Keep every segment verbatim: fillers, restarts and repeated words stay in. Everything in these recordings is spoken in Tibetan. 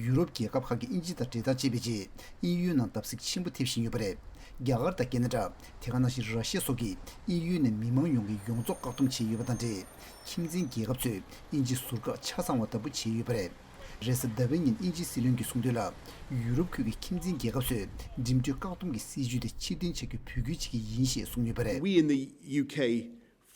ཡུ་རོབ་རྒྱལ་ཁབ་ཁག་གིས་དབྱིན་ཇི་དང་འབྲེལ་ཐག་བཅད་པའི་རྗེས། དབྱིན་ཡུལ་ནང་བརྡབ་གསིག་ཆེན་པོ་ཐེབས་བཞིན་ཡོད་པ་རེད། རྒྱ་གར་དང་ཁེ་ན་ཌ། དེ་ག་ནང་བཞིན་ར་ཤི་ཡ་སོགས་ཀྱིས་དབྱིན་ཡུལ་ནས་མི་མང་ཡོངས་ཀྱིས་ཡོངས་རྫོགས་བཀག་སྡོམ་བྱས་ཡོད་པ་དང་འབྲེལ། ཁྱིམ་མཚེས་རྒྱལ་ཁབ་ཚོས་དབྱིན་ཇི་ཟུར་བཀག་ཆ་ཚང་བ་ལྟ་བུ་བྱས་ཡོད་པ་རེད། རེས་གཟའ་ཟླ་བའི་ཉིན་དབྱིན་ཇིའི་སྲིད་བློན་གྱིས་གསུངས་དོན་ལ། ཡུ་རོབ་ཁུལ་གྱི་ཁྱིམ་མཚེས་རྒྱལ་ཁབ་ཚོས་འགྲིམ་འགྲུལ་བཀག་སྡོམ་གྱི་སྲིད་ཇུས་དེ་ཕྱིར་འཐེན་བྱ་རྒྱུ་འབོད་སྐུལ་བྱེད་ཀྱི་ཡིན་ཞེས་གསུངས་ཡོད་པ་རེད། We in the U K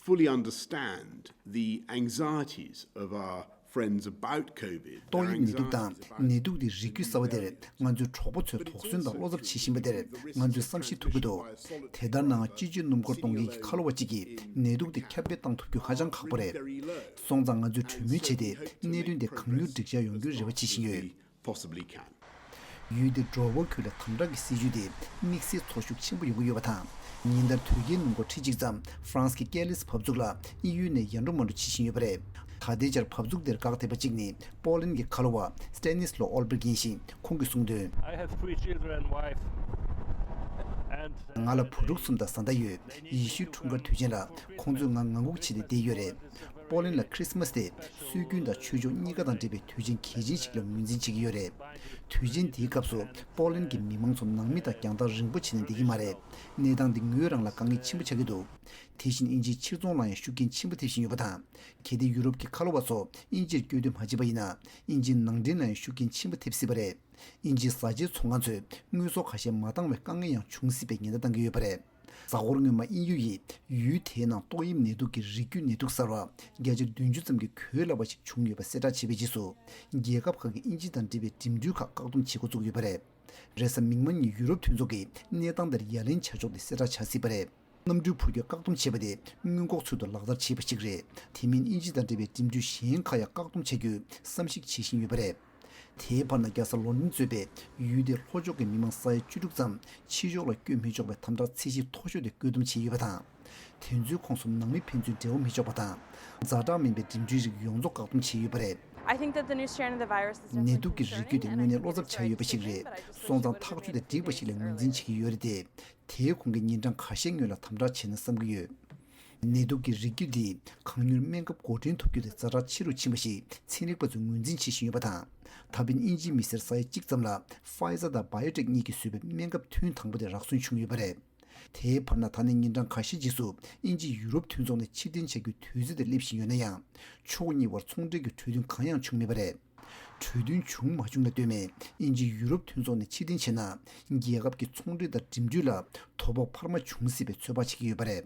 fully understand the anxieties of our friends about COVID. ཏོག་དབྱིབས་ནད་དུག་དང་ནད་དུག་དེའི་རིགས་རྒྱུད་གསར་བ་དེར་ང་ཚོའི་གྲོགས་པོ་ཚོས་དོགས་ཟོན་དང་བློ་འཚབ་བྱེད་བཞིན་པ་དེར་ང་ཚོས་བསམ་ཤེས་ཐུབ་ཀྱི་འདུག་དེ་ལྟར་ནའང་སྤྱི་སྤྱོད་སྣུམ་འཁོར་གཏོང་མཁན་གྱི་ཁ་ལོ་བ་གཅིག་གིས་ནད་དུག་དེ་ཁྱབ་སྤེལ་བཏང་ཐུབ་རྒྱུ་ཧ་ཅང་ཁག་པོ་རེད། སོང་ཙང་ང་ཚོས་གྲོས་མོལ་བྱས་ཏེ་གནད་དོན་དེ་གང་མྱུར་འགྲིག་འཆར་ཡོང་རྒྱུའི་རེ་བ་བྱེད་བཞིན་ཡོད། Possibly can. ཡུལ་དེའི་འགྲོ་བ་ཁུལ་ལ་དམ་དྲག་གི་སྲིད་ཇུས་དེ་དམིགས་བསལ་ཚོར་ཤུགས་ཆེན་པོ་ཡོང་གི་ཡོད་པ་དང་། ཉིན་ལྟར་དུས་རྒྱུན་སྣུམ་འཁོར་ཁྲི་གཅིག་ཙམ་ཧྥ་རན་སི་གི་ཀེ་ལིས་བབས་ཚུགས་ལ་དབྱིན་ཡུལ་ནས་ཡར་འགྲོ་མར་འགྲོ་བྱེད་བཞིན་ཡོད་པ་རེད། ད་ལྟའི་ཆར་བབས་ཚུགས་དེར་བཀག་ཐེབས་པ་གཅིག་ནི་པོ་ལན་གྱི་ཁ་ལོ་བ་སི་ཏན་ནིས་ལོ་ཨོལ་བེར་ཡིན་ཞིང་། ཁོང་གིས་གསུངས་དོན། I have three children and wife. And, uh, ང་ལ་བུ་ཕྲུག་གསུམ་དང་བཟའ་ཟླ་ཡོད། ཡེ་ཤུའི་འཁྲུངས་སྐར་དུས་ཆེན་ལ་ཁོང་ཚོས་ང་ངང་སྒུག་བྱས་ཏེ་བསྡད་ཡོད་རེད། པོ་ལན་ལ་ཁྲི་སི་མ་སི་དེ་སྲོལ་རྒྱུན་དང་ཆོས་ཕྱོགས་གཉིས་ཀ་དང་འབྲེལ་བའི་དུས་ཆེན་གལ་ཆེན་ཞིག་ལ་ངོས་འཛིན་བྱེད་ཀྱི་ཡོད་རེད། དུས་ཆེན་འདིའི་སྐབས་སུ་པོ་ལན་གྱི་མི་མང་ཚོ་ནང་མི་དང་རྒྱང་ཐག་རིང་པོ་བྱས་ནས་བསྡད་ཀྱི་མ་རེད། གནས་སྟངས་འདི་ངོས་རང་ལ་དཀའ་ངལ་ཆེན་པོ་ཆགས་ཀྱི་འདུག་དེ་བཞིན་དབྱིན་ཇིའི་ཕྱིར་ཚོང་ལ་ཡང་ཤུགས་རྐྱེན་ཆེན་པོ་ཐེབས་བཞིན་ཡོད་པ་དང་། གལ་ཏེ་ཡུ་རོབ་ཀྱི་ཁ་ལོ་བ་ཚོ་དབྱིན་ཇིར་བསྐྱོད་འདོད་མ་བྱས་པ་ཡིན་ན། དབྱིན་ཇིའི་ནང་འདྲེན་ལ་ཡང་ཤུགས་རྐྱེན་ཆེན་པོ་ཐེབས་སྲིད་པ་རེད། དབྱིན་ཇིའི་བཟའ་བཅའི་ཚོང་ཁང་ཚོས་དངོས་ཟོག་ཁ་ཤས་མ་བཏང་བའི་དཀའ་ངལ་ཡང་འབྱུང་སྲིད་པའི་ཉེན་བརྡ་བཏང་གི་ཡོད་པ་རེད། གཟའ་འཁོར་སྔོན་མ་དབྱིན་ཡུལ་ཡིས་ཡུལ་དེའི་ནང་ཏོག་དབྱིབས་ནད་དུག་གི་རིགས་རྒྱུད་ནད་དུག་གསར་བ་བརྒྱ་ཆ་བདུན་ཅུ་ཙམ་གྱིས་འགོས་སླ་བ་ཞིག་བྱུང་ཡོད་པ་གསལ་བསྒྲགས་བྱས་པའི་རྗེས་སུ། རྒྱལ་ཁབ་ཁག་གིས་དབྱིན་ཇི་དང་འབྲེལ་བའི་འགྲིམ་འགྲུལ་ཁག་བཀག་སྡོམ་བྱེད་འགོ་བཙུགས་ཡོད་པ་རེད། རེས་གཟའ་མིག་དམར་ཉིན་ཡུ་རོབ་མཐུན་ཚོགས་ཀྱིས་གནས་སྟངས་དེར་ཡ་ལན་བྱ་ཕྱོགས་དེ་གསལ་བསྒྲགས་བྱ་སྲིད་པ་རེད། གནམ་གྲུའི་འཕུར་སྐྱོད་བཀག་སྡོམ་བྱས་པ་དེ་སྔོན་འགོག་ཚུལ་དུ་ལག་བསྟར་བྱས་པ་ཞིག་རེད། དེ་མིན་དབྱིན་ཇི་དང་འབྲེལ་བའི་འགྲིམ་འགྲུལ་གཞན་ཁག་ཡང་བཀག་སྡོམ་བྱ་རྒྱུའི་བསམ་གཞིག་བྱེད་བཞིན་ཡོད་པ་རེད། དེའི་བར་ན་རྒྱལ་ས་ལོན་ཌིན་གཙོས་པའི་ཡུལ་དེའི་ལྷོ་ཕྱོགས་ཀྱི་མི་མང་ས་ཡ་བཅུ་དྲུག་ཙམ་ཕྱི་ཕྱོགས་ལ་བསྐྱོད་མི་ཆོག་པའི་དམ་དྲག་ཚད་གཞི་མཐོ་ཤོས་དེ་བཀོད་འདོམས་བྱས་ཡོད་པ་དང་། དེ་ཚོའི་ཁོངས་སུ་ནང་མི་ཕན་ཚུན་འབྲེལ་བ་མི་འཇོག་པ་དང་། ཛ་དྲག་མིན་པའི་འགྲིམ་འགྲུལ་རིགས་ཡོངས་རྫོགས་བཀག་སྡོམ་བྱས་ཡོད་པ་རེད། I think that the new strain of the virus is ནད་དུག་གི་རིགས་རྒྱུད་དེ་དངོས་གནས་བློ་འཚབ་ཆགས་ཡོད་པ་ཞིག་རེད། སོང་ཙང་ཐག་གཅོད་དེ་འགྲིག་པ་ཞིག་ལ་ངོས་འཛིན་བྱེད་ཀྱི་ཡོད་རེད་དེ། དེའི་གོང་གི་ཉིན་གྲངས་ཁ་ཤས་སྔོན་ལ་དམ་དྲག་བྱས་ན་བསམ་གྱི་ཡོད། ནད་དུག་གི་རིགས་རྒྱུད་འདིས་གང་མྱུར་སྨན་ཁབ་འགོ་འདྲེན་ཐུབ་རྒྱུ་དེ་ཛ་དྲག་ཆེ་རུ་ཕྱིན་པ་ཞིག་ཚན་རིག་པ་ཚོས་ངོས་འཛིན་བྱེད་བཞིན་ཡོད་པ་དང་། ད་ཕན་དབྱིན་ཇིའི་མི་སེར་ས་ཡ་གཅིག་ཙམ་ལ་ཕའི་ཛར་དང་བྷའི་ཡོ་ཊེག་གཉིས་ཀྱིས་བཟོས་པའི་སྨན་ཁབ་ཐུན་དང་པོ་དེ་རག་སོན་བྱུང་ཡོད་པ་རེད། དེའི་བར་ན་ད་ནས་ཉིན་གྲངས་ཁ་ཤས་རྗེས་སུ་དབྱིན་ཇི་ཡུ་རོབ་མཐུན་ཚོགས་ནས་ཕྱིར་འཐེན་བྱ་རྒྱུའི་དུས་ཚོད་དེ་སླེབས་བཞིན་ཡོད་ན་ཡང་། ཕྱོགས་གཉིས་བར་ཚོང་འབྲེལ་གྱི་གྲོས་མཐུན་གང་ཡང་བྱུང་མེད་པ་རེད། གྲོས་མཐུན་བྱུང་མ་བྱུང་ལ་ལྟོས་མེད། དབྱིན་ཇི་ཡུ་རོབ་མཐུན་ཚོགས་ནས་ཕྱིར་འཐེན་བྱས་ན། རྒྱལ་ཁབ་ཀྱི་ཚོང་འབྲེལ་དང་འགྲིམ་འགྲུལ་ལ་དོ་ཕོག་འཕར་མ་འབྱུང་སྲིད་པའི་ཚོད་དཔག་བྱེད་ཀྱི་ཡོད་པ་རེད།